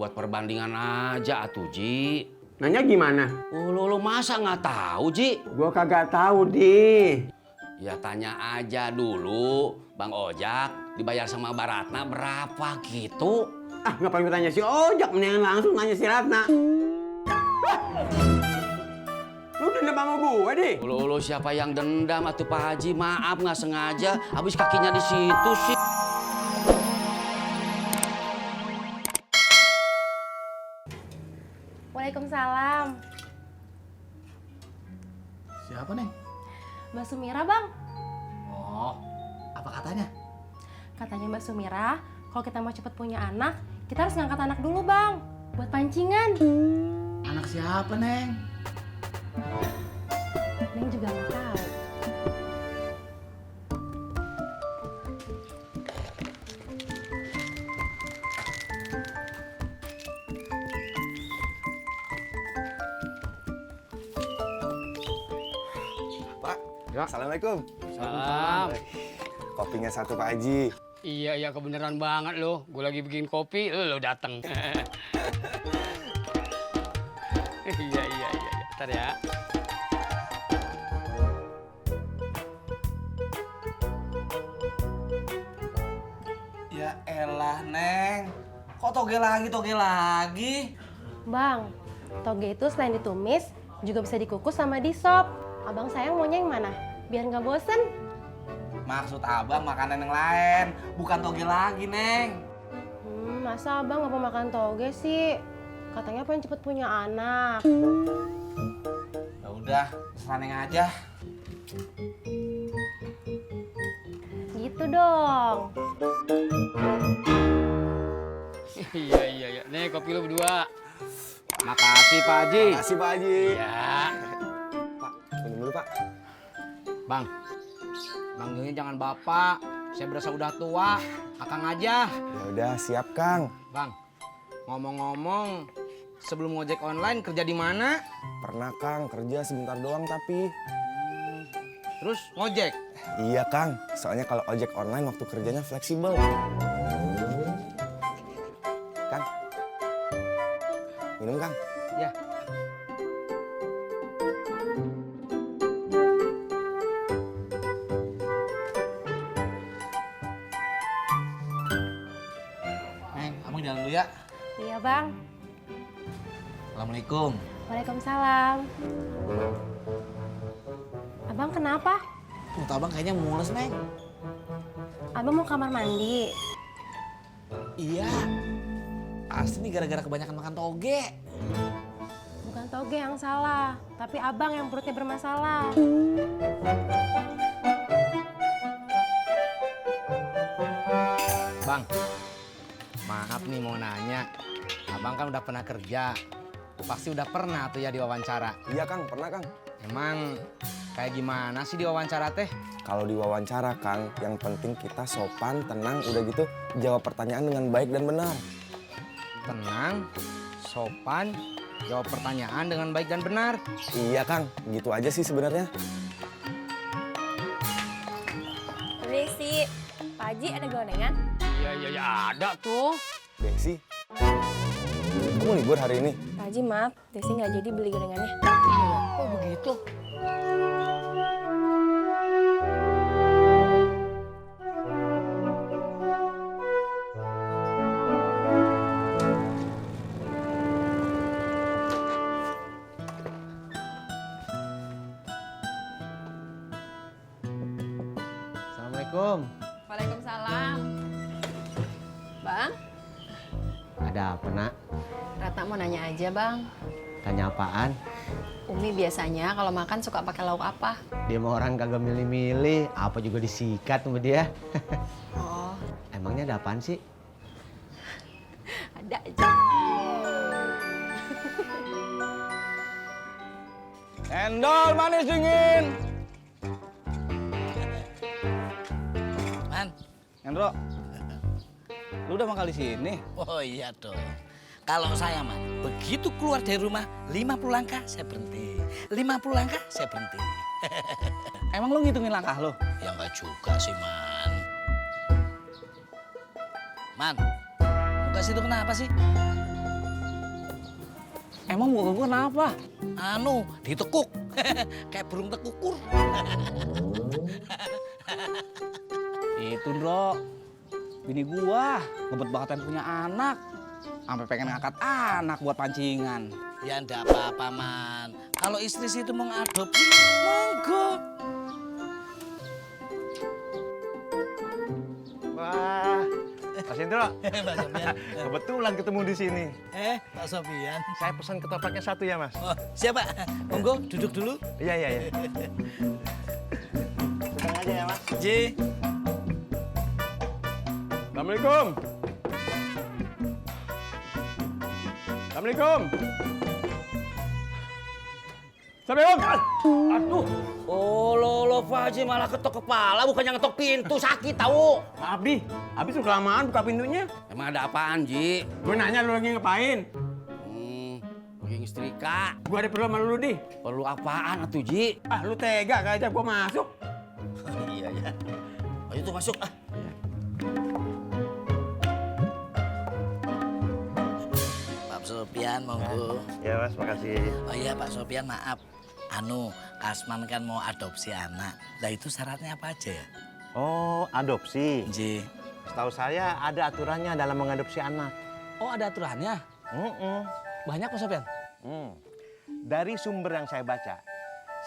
buat perbandingan aja atuh, Ji. Nanya gimana? Lu masa nggak tahu, Ji? Gua kagak tahu, Di. Ya tanya aja dulu, Bang Ojak dibayar sama Baratna berapa gitu? Ah, ngapain bertanya si Ojak, mendingan langsung nanya si Ratna. Lu dendam sama gua, Di? Lu siapa yang dendam atuh Pak Haji? Maaf nggak sengaja, habis kakinya di situ sih. Waalaikumsalam. Siapa, Neng? Mbak Sumira, Bang. Oh, apa katanya? Katanya Mbak Sumira, kalau kita mau cepet punya anak, kita harus ngangkat anak dulu, Bang. Buat pancingan. Anak siapa, Neng? Neng juga nggak tahu. Pak, Ya. Assalamualaikum. Salam. Kopinya satu Pak Haji. Iya kebenaran banget lo. Gue lagi bikin kopi, lo dateng. Iya. Ntar ya. Ya elah, Neng. Kok toge lagi? Bang, toge itu selain ditumis, juga bisa dikukus sama disop. Abang sayang maunya yang mana? Biar nggak bosen. Maksud abang makanan yang lain, bukan toge lagi, Neng. Masa abang nggak mau makan toge sih? Katanya pengen cepet punya anak. Ya udah, terserah Neng aja. Gitu dong. Iya. Nih kopi lo berdua. Makasih Pak Haji. Makasih Pak Haji. Ya. Pak, minum dulu Pak. Bang, manggilnya jangan bapak. Saya berasa udah tua. Akang aja. Ya udah, siap Kang. Bang, ngomong-ngomong, sebelum ngojek online kerja di mana? Pernah Kang, kerja sebentar doang tapi. Terus ngojek. Iya Kang, soalnya kalau ojek online waktu kerjanya fleksibel. Kang, minum Kang. Ya. Neng, abang jalan dulu ya. Iya, Bang. Assalamualaikum. Waalaikumsalam. Abang kenapa? Mulut abang kayaknya mules, Neng. Abang mau kamar mandi. Iya. Pasti nih gara-gara kebanyakan makan toge. Bukan toge yang salah, tapi abang yang perutnya bermasalah. Bang, maaf nih mau nanya. Abang kan udah pernah kerja. Pasti udah pernah tuh ya diwawancara. Iya Kang, pernah Kang. Emang kayak gimana sih diwawancara teh? Kalau diwawancara Kang, yang penting kita sopan, tenang, udah gitu jawab pertanyaan dengan baik dan benar. Tenang, sopan, jawab pertanyaan dengan baik dan benar. Iya Kang, gitu aja sih sebenarnya. Desi, Pak Haji ada gorengan? Iya ada tuh. Desi, kamu libur hari ini? Pak Haji maaf, Desi nggak jadi beli gorengannya. Oh begitu. Assalamualaikum. Waalaikumsalam. Bang, Ada apa nak? Ratna mau nanya aja bang. Tanya apaan? Umi biasanya kalau makan suka pakai lauk apa? Dia mah orang kagak milih-milih, apa juga disikat sama dia. Oh, Emangnya ada apaan sih? ada aja. Endol manis dingin. Man, Endro, lu udah makan di sini? oh iya dong. Kalau saya mah begitu keluar dari rumah 50 langkah saya berhenti. 50 langkah saya berhenti. Emang lu ngitungin langkah lu? Ya enggak juga sih, Man. Man, muka situ kenapa sih? Emang muka gue kenapa? Anu, ditekuk. Kayak burung tekukur. Itu, Bro. Bini gua ngebet banget yang punya anak. Sampai pengen ngangkat anak buat pancingan. Ya enggak apa-apa, Man. Kalau istri situ mau ngadopsi, monggo. Wah, Mas Indro, Pak Sofian. kebetulan ketemu di sini. Pak Sofian. Saya pesan ketopraknya 1 ya, Mas. Oh, siapa? Monggo, duduk dulu. Iya, iya, iya. Sedang aja ya, Mas. Ji. Assalamualaikum. Assalamualaikum. Assalamualaikum. Aduh, oh lo Pak Haji malah ketok kepala, bukannya ngetok pintu, sakit tahu. Maaf Di, habis udah kelamaan buka pintunya. Emang ada apaan, Ji? Gue nanya lu lagi ngapain? Lagi ngestrika. Gue ada perlu sama lu Di. Perlu apaan atuh, Ji? Ah lu tega gak ajak gue masuk? Iya, ya. Ayo tuh masuk. Pak Sofian, monggo. Ya, Mas, makasih. Oh iya, Pak Sofian, maaf. Anu, Kasman kan mau adopsi anak. Nah itu syaratnya apa aja ya? Oh, adopsi. Ji. Setahu saya ada aturannya dalam mengadopsi anak. Oh, ada aturannya? Banyak, Pak Sofian? Dari sumber yang saya baca,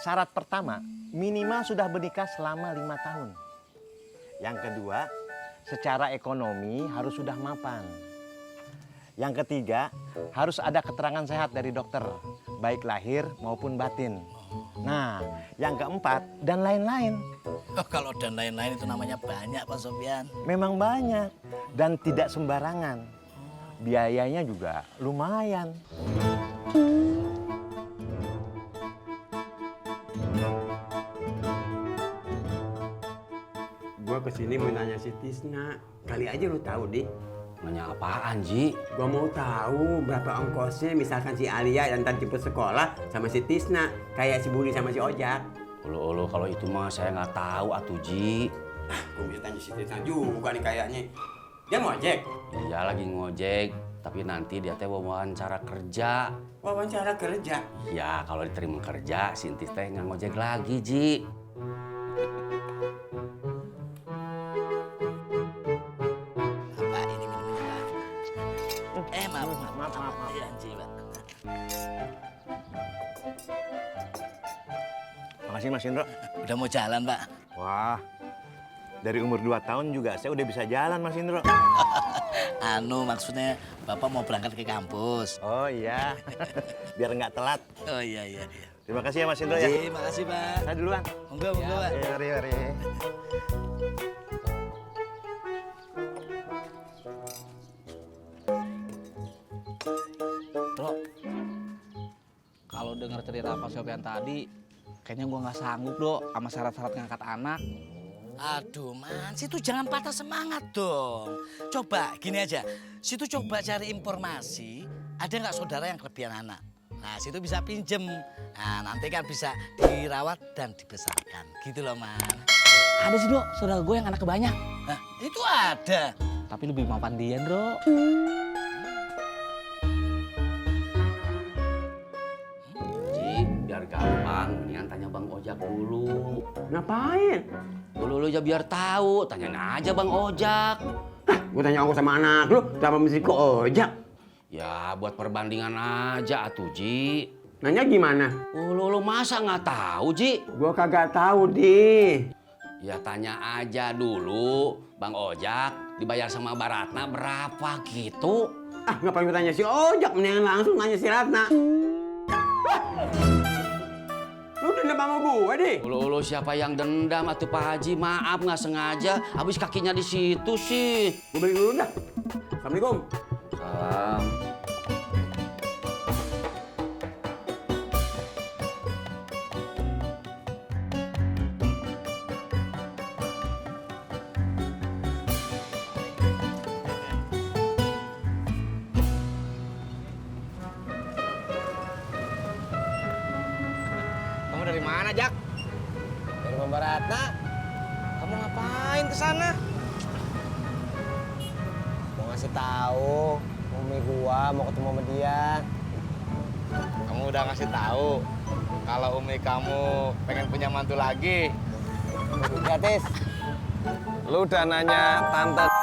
syarat pertama minimal sudah menikah selama 5 tahun. Yang kedua, secara ekonomi harus sudah mapan. Yang ketiga, harus ada keterangan sehat dari dokter, baik lahir maupun batin. Nah, yang keempat, dan lain-lain. Oh, kalau dan lain-lain itu namanya banyak, Pak Sofian. Memang banyak dan tidak sembarangan. Biayanya juga lumayan. Gue kesini mau nanya si Tisna. Kali aja lu tahu Di. Nanya apaan, Ji? Gue mau tahu berapa ongkosnya misalkan si Alia yang ntar jemput sekolah sama si Tisna. Kayak si Budi sama si Ojak. Ulu kalau itu mah saya nggak tahu atuh, Ji. Gue bisa tanya si Tisna juga nih kayaknya. Dia ngojek? Iya lagi ngojek, tapi nanti dia teh wawancara kerja. Wawancara kerja? Iya, kalau diterima kerja, si Intis teh nggak ngojek lagi, Ji. Pak, ini minumnya, Pak. Maaf. Iya, Ji, Pak. Makasih Mas Indro. Udah mau jalan, Pak. Wah, dari umur 2 tahun juga saya udah bisa jalan Mas Indro. Anu, maksudnya Bapak mau berangkat ke kampus. Oh iya, biar nggak telat. Oh iya. Terima kasih ya Mas Indro ya. Ji, makasih, Pak. Saya duluan. Monggo, Pak. Mari. Bro, kalau dengar cerita Pak Sofian tadi, kayaknya gua nggak sanggup, Bro, sama syarat-syarat ngangkat anak. Aduh, Man, situ jangan patah semangat dong. Coba gini aja, situ coba cari informasi, ada nggak saudara yang kelebihan anak? Nah, situ bisa pinjem. Nah, nanti kan bisa dirawat dan dibesarkan. Gitu loh, Man. Ada sih, Bro, saudara gue yang anaknya banyak. Nah, itu ada. Tapi lebih mapan dia, Bro. Ji, biar gampang, mendingan tanya Bang Ojak dulu. Ngapain? Dulu aja biar tahu, tanyain aja Bang Ojak. Gue tanya ongkos sama anak lu, sama mesti ke Ojak. Ya, buat perbandingan aja atuh, Ji. Nanya gimana? Lu masa nggak tahu, Ji? Gue kagak tahu Di. Ya tanya aja dulu, Bang Ojak dibayar sama Baratna berapa gitu. Ah ngapain gue tanya si Ojak, mendingan langsung nanya si Ratna. Lu dendam sama gue Di? Ulu siapa yang dendam atuh Pak Haji? Maaf nggak sengaja, habis kakinya di situ sih. Gue balik dulu dah. Assalamualaikum. Salam. Kamu dari mana, Jak? Dari Rumah Baratna. Kamu ngapain ke sana? Mau ngasih tahu, umi gua mau ketemu sama dia. kamu udah ngasih tahu kalau Umi kamu pengen punya mantu lagi. Ya, Tis. Lu udah nanya tante